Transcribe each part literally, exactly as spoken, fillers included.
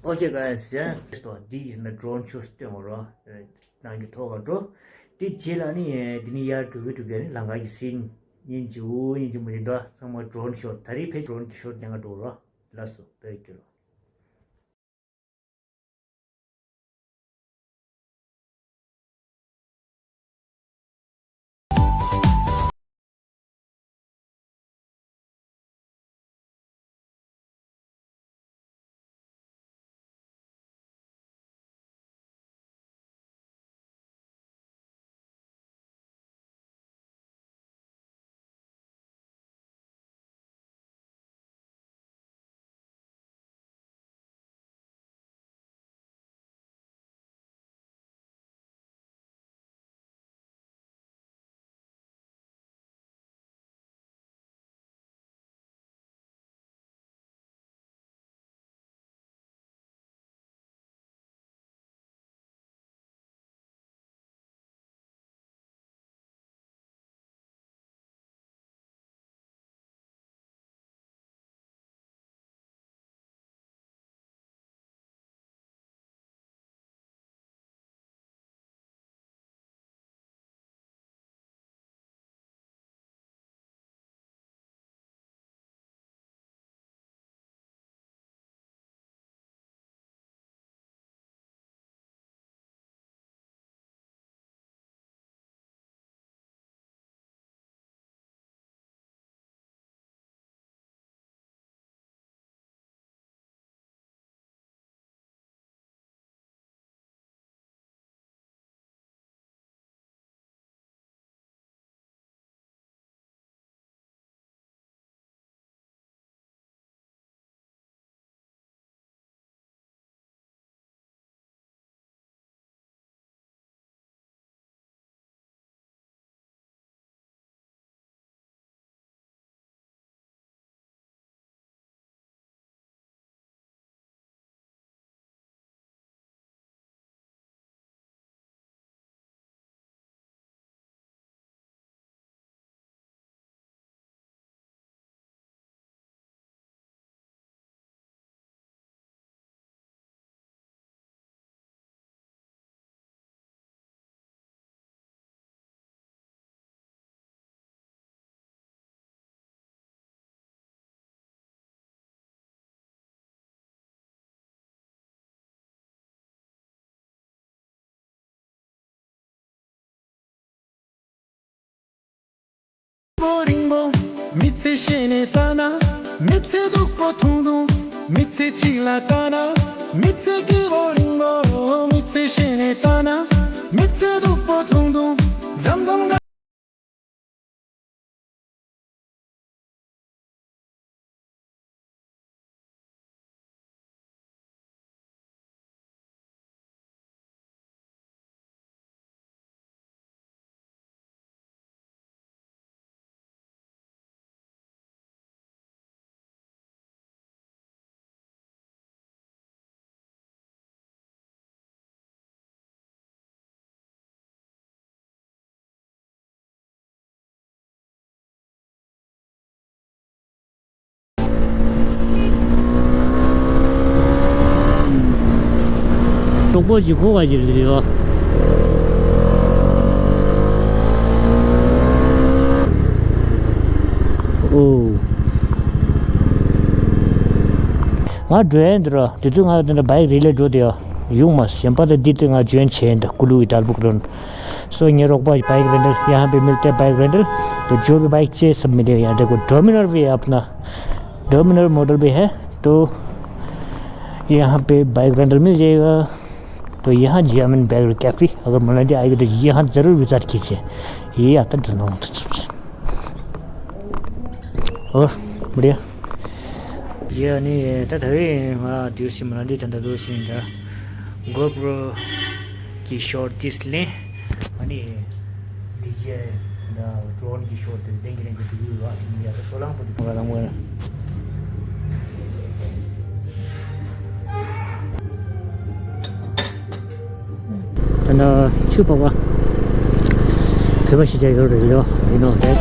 Okay guys, yeah, so འདི་ཡིན་ན་drone shot སྟོན་བ་རོ། ནང་གི་ཐོག་ག་འགྲོ། དེ་རྗེས་ལ་ནི་འདི་ནི་ཡར་འགྲོ་གི་འགྲོ་གི་ནི་ལམ་ཁ་གི་སིན་ཉིན་གཅིག་འུ་ཉིན་གཅིག་མ་ཡིན་འགྲོ། ཚང་མ་drone shot། ད་རེས་ཕེ་drone གི་shot ཉན་ག་འགྲོ་རོ། ལགས་སོ། བོད་སྐྱོར། པོ་རིང་པོ། མི་ཚེ་ཤེས་ནས་ལྟ་ན། མི་ཚེ་སྡུག་པོ་ཐུང་ཐུང་། མི་ཚེ་གཅིག་ལ་ལྟ་ན། མི་ཚེ་སྐྱིད་པོ་རིང་པོ། མི་ཚེ་ཤེས་ནས་ལྟ་ན། མི་ཚེ་སྡུག་པོ་ཐུང་ཐུང་། འཛམ་གདོང་། གྲོགས་པོ་ཅིག་གོ་བ་ཅིག་རེད་ཡོ། ཨོ། ང་འགྲོ་ཡན་འདི་ར་དེ་དུས་ང་དེ་འདྲ་བའིག་རི་ལེ་འགྲོ་དེ་ཡོ། ཡོང་མ་གཞན་པ་དེ་འདི་དུས་ང་འཇོན་ཆེ་འདི་ཀུ་ལུ་ཡི་དར་བུག་རོན། सो ये रोकबा bike rental, यहाँ पे मिलते हैं बाइक रेंटल। तो जो भी बाइक चाहिए सब मिलेगा यहाँ। देखो डोमिनर भी है अपना, डोमिनर मॉडल भी है। तो यहाँ पे बाइक रेंटल मिल जाएगा। तो यहाँ जियामिन बैग कैफे, अगर मनाली आएगी तो यहाँ ज़रूर विजिट कीजिए। ये आता है। और बढ़िया। ཡ་ནི་ད་ད་རེས་ང་དུས་སི་མ་ན་ལི་ད་ད་དུས་སི་འདྲ་གོ་པྲོ་གི་ཤོར་ཏིས་ལེན། ཨ་ནི་ཌི་ཇེ་ཨའི་ད་ཌྲོན་གི་ཤོར་ཏིས་ལེན་གི་ལེན་གི་དུས་ཡོད་ཨ་ནི་ཡ་ད་སོ་ལང་པོ་དུ་ག་ལང་པོ་ཡ། ད་ན་ཆུ་པ་པ་བོད་པ་ཤི་ཆ་ཡོད་རེད་ཡོད་ཡིན་ནོ་དེ།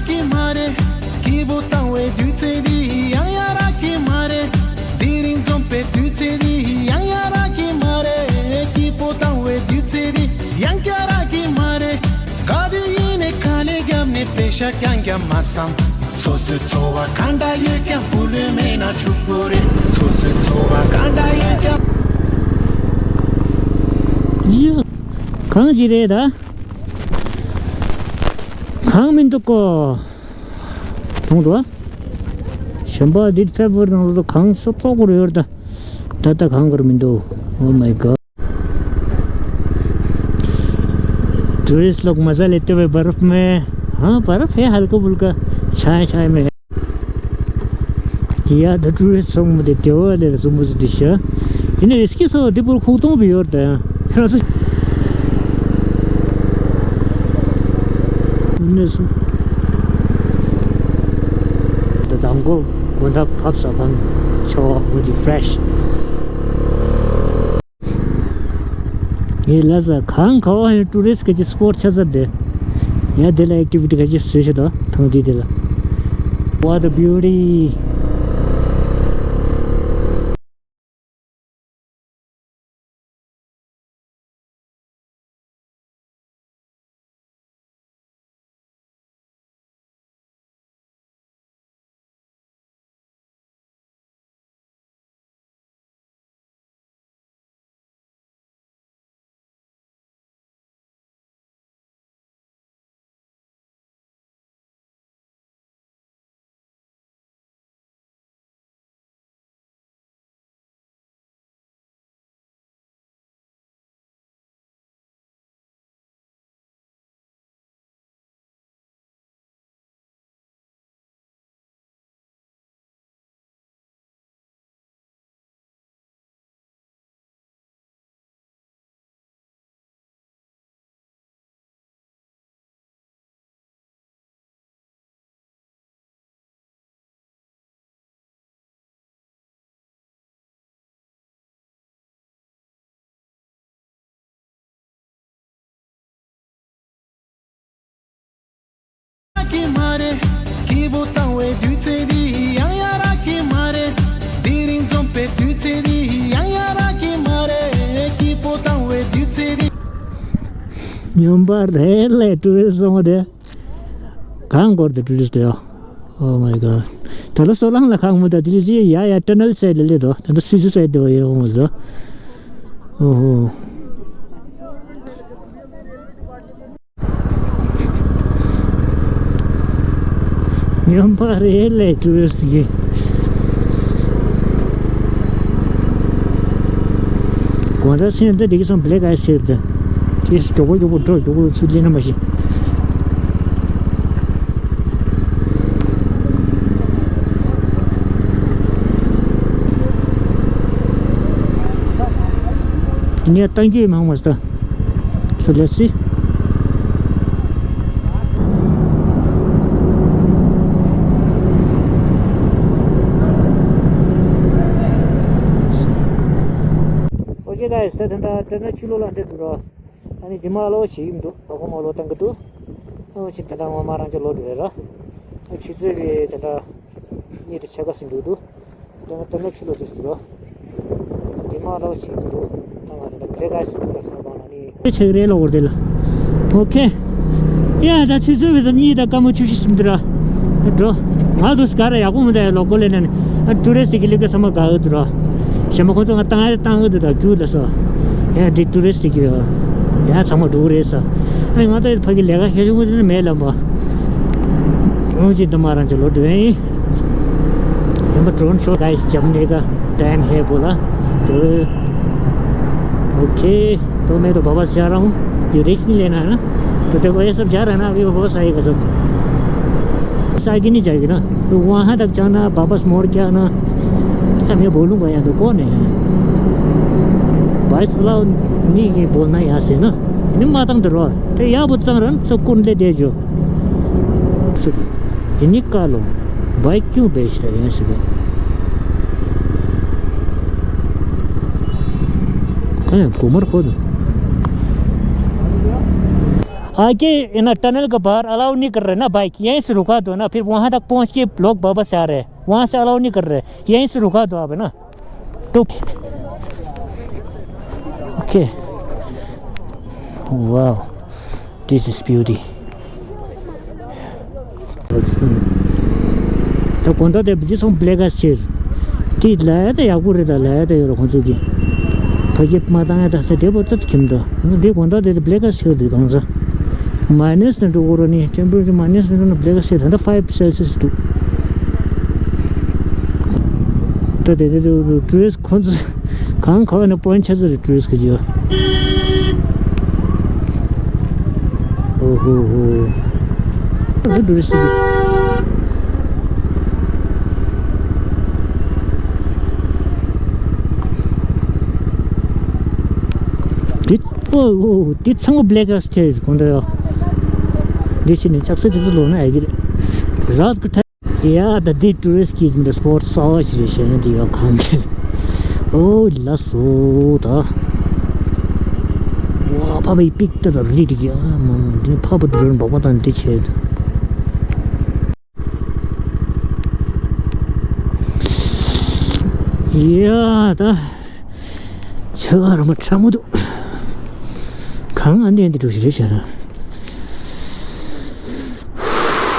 གི་མ་རེད། སྐྱིད་པོ་བཏང་བའི་དུས་ཚོད་འདི་ཡང་ཡང་རག་གི་མ་རེད། དེ་རིང་འཛོམས་པའི་དུས་ཚོད་འདི་ཡང་ཡང་རག་གི་མ་རེད། སྐྱིད་པོ་བཏང་བའི་དུས་ཚོད་འདི་ཡང་བསྐྱར་རག་གི་མ་རེད། ག་དུས་ཡིན་ནའི་དཀའ་ལས་བརྒྱབ་ནས་པེ་ཤ་རྐྱང་རྐྱང་མ་བསམ། སོ་སོའི་འཚོ་བ་ག་འདྲ་ཡོད་ཀྱང་བུ་ལོན་མེད་ན་ཕྱུག་པོ་རེད། སོ་སོའི་འཚོ་བ་ག་འདྲ་ཡོད་ཀྱང་། ཡ། གངས་ཅི་རེད་ད། གངས་མི་འདུག་གོ། མཐོང་འདུག་ཨ། གཞན་པ་འདི་ཕེབ་རི་ནང་ལོ་གངས་སོ་ཙོག་པོར་ཡོད་ད། ད་ལྟ་གངས་གར་མི་འདུག Oh my god. ٹورسٹ لوگ مزہ لیتے ہوئے برف میں. ہاں، برف ہے ہلکا پھلکا، چھائے چھائے میں ہے. کیا تو ٹورسٹ لوگ مجھے دیتے ہو، لے رسو مجھے دشا. انہیں اس کی سو دی پر کھوتوں بھی اور دیا. پھر اسے انہیں سو ددانگو گوندا پھاپ سا بن چو ودی فریش. ངས་ལ་ས་གང་ག་བ་ཡང་ཊུ་རི་སི་ག་ཅི་སི་པོ་ཊི་ཆ་ས་དེ། ཡ་དེ་ལ་ཨེག་ཊི་བི་ཊི་ག་ཅི་བཟོས་ཤག་ད་ཐང་དེ་དེ་ལ། What a beauty. ཉམས་པ་རེད་ལས་ཊུ་རི་སི་སོང་བ་དེ། གང་སྐོར་དུ་ཊུ་རི་སི་ཡོད། Oh my god. ད་ལོ་སོ་ལང་ལ་ཁག་མུ་ད་ཊུ་རི་སི་ཡ་ཡ་ཊ་ནལ་སའི་ལ་ལེ་དོ། ད་ལྟ་སི་སུ་སའི་དོ་ཡོང་མུ་ཟོ། ཨོ་ཧོ། ཉམས་པ་རེད་ལས་ཊུ་རི་སི་གི། གོང་ད་སེམས་ད་འགྲིག་སོང་བྷི་ལེག་ཨའི་སི་ཟེར་ད། ཏིས་མགྱོགས་པོ་མགྱོགས་པོ་འགྲོ་མགྱོགས་པོ་ཚུར་སླེབས་ན་མ་ཤེས། ངས་བཏང་རྒྱུ་མང་མ་ཟད། So let's see. Okay guys, ད་ད་ད་ད་ནི་ཕྱི་ལོགས་ལ་འདི་འདུག་ར། ཨ་ནི་འདི་མ་ལོ་ཞིག་ཡིན་འདུག་ད་ཁོ་མ་ལོ་བཏང་གི་འདུག་ཨ་ཕྱི་ད་ལྟ་ངོ་མ་རང་ཅག་ལོ་འགྲོ་ཡ་ར། ཨ་ཕྱི་ཚོད་ཀྱི་ད་ལྟ་གཉིས་དང་ཕྱེད་ཀ་ཟིན་འདུག་འདུག་དེ་ནས་དེ་ནས་ཕྱི་ལོགས་དེ་ཟེར་རོ། དེ་མ་ལོག་ཞིག་འདུག་ད་ང་དེ་འདྲ་བེ་ག་སི་འདུག་ལ་ས་བང་ལ་ནི། དེ་ཆགས་རེད་ལོ་འོར་དེ་ལ། ཨོ་ཁེ། ཡ་ད་ཆུ་ཚོད་བི་ཟ་གཉིས་དང་སྐར་མ་བཅུ་བཞི་ཟིན་འདུག་ར། འགྲོ། ང་དུ་སྐར་ཡག་པོ་མི་འདུག་ཡ་ལོ་ཀོ་ལེ་ནས་ནི། ཨ་ཊུ་རི་སི་གི་ལིབ་ཀ་ཚང་མ་དགའ་འོ་འདུག་ར། གཞན་པ་ཁོ་ཚོ་ང་བཏང་ཨ་བཏང་འོ་འདུག་ད་རྒྱུ་ལ་སོ། ཡ་འདི་ཊུ་རི་སི་གི་ཡ་ཚང་མ་འགྲོ་གི་རེད་ས། ཨ་ང་ད་ཕ་གི་ལས་ཀ་ཁྱེར་བྱུང་གི་མེད་ལ་མ། ཨོ་ཅི་འདི་མ་རང་ཅི་ལོ་འགྲོ་ཡིན། Remember drone shot, guys, Jamnagar dam है बोला। तो ओके, तो मैं तो बाबा से जा रहा हूँ। ये रिस्क नहीं लेना है ना। तो देखो, ये सब जा रहा है ना, अभी बाबा से आएगा सब। बस आगे नहीं जाएगी ना, तो वहाँ तक जाना, वापस मोड़ के आना। क्या मैं बोलूँगा यहाँ पे, कौन है? बाईस वाला नहीं, ये बोलना यहाँ से ना। नहीं मातंग तो रो। तो यहाँ बोलता रन, सब कुंडले दे जो। सब। ये निकालो। बाइक क्यों बेच रहे हैं सुबह? हैं, कोमर खोद। आगे है ना, टनल के बाहर अलाउ नहीं कर रहे ना बाइक, यहीं से रुका दो ना, फिर वहाँ तक पहुँच के लोग वापस आ रहे हैं, वहाँ से अलाउ नहीं कर रहे, यहीं से रुका दो आप, है ना। तो okay. Wow, this is beauty. ད་དགོང་དག་དེ་བུ་ཅི་སོང་བླེ་ག་སི་ཆེར། དེ་ལ་ཡ་ད་ཡག་པོ་རེད། ད་ལ་ཡ་ད་ཡོད་ར་ཁོང་ཚོ་གི་ཕ་གི་མ་བཏང་ཡ་ད་ད་དེ་བོ་ད་ཁྱིམ་ད་དེ་དགོང་དག་དེ་བླེ་ག་སི་ཆེར་དེ་གང་ཟ། མའི་ནས་ནས་འགྲོ་གོ་ར་ནི་ཊེམ་པེ་རེ་ཅར་མའི་ནས་ནས་འགྲོ་ན་བླེ་ག་སི་ཆེར་ད་ད་ཕའིབ་སེལ་སི་ཡས་འདུག་ད་དེ་དེ་དེ་ཊུ་རི་སི་ཊི་ཁོང་ཚོ་གང་ག་བ་ནས་པོན་ཆ་ཚ་རེད། ཊུ་རི་སི་ཊི་ག་ཅི་ཡོད། ཨོ་ཧོ་ཧོ། འདི་ཊུ་རི་སི་ཊི་གི། འདི་ཨོ་ཨོ་འདི་ཚང་མ་བླེ་ག་སི་ཆེར་གོང་དུ་ཡོད། འདི་ཕྱི་ནས་ཆགས་སྲེད་ཅིག་ལོག་ན་ཡག་གི་རེད། རག་གི་ཡ་ད་འདི་ཊུ་རི་སི་ཊི་གི་མི་འདྲ་སི་པོ་ཊི་གསར་པ་ཞིག་རེད་ཞེས་ན་འདི་ཡོད་གང་གི། ཨོ་ལ་སོ་ད། ཝ་ཕ་བའི་པིག་ཏ་ད་རི་རི་ཡ་མ་འདི་ཕ་བ་འདི་རོན་འབག་པ་དང་འདི་བྱས་ད། ཡ་ད། ཆུ་ཁ་ར་མ་ཁྲ་མོ་འདུག་གང་ཨ་འདི་འདི་འགྲོ་ཞིག་རེད་ཞེ་ན།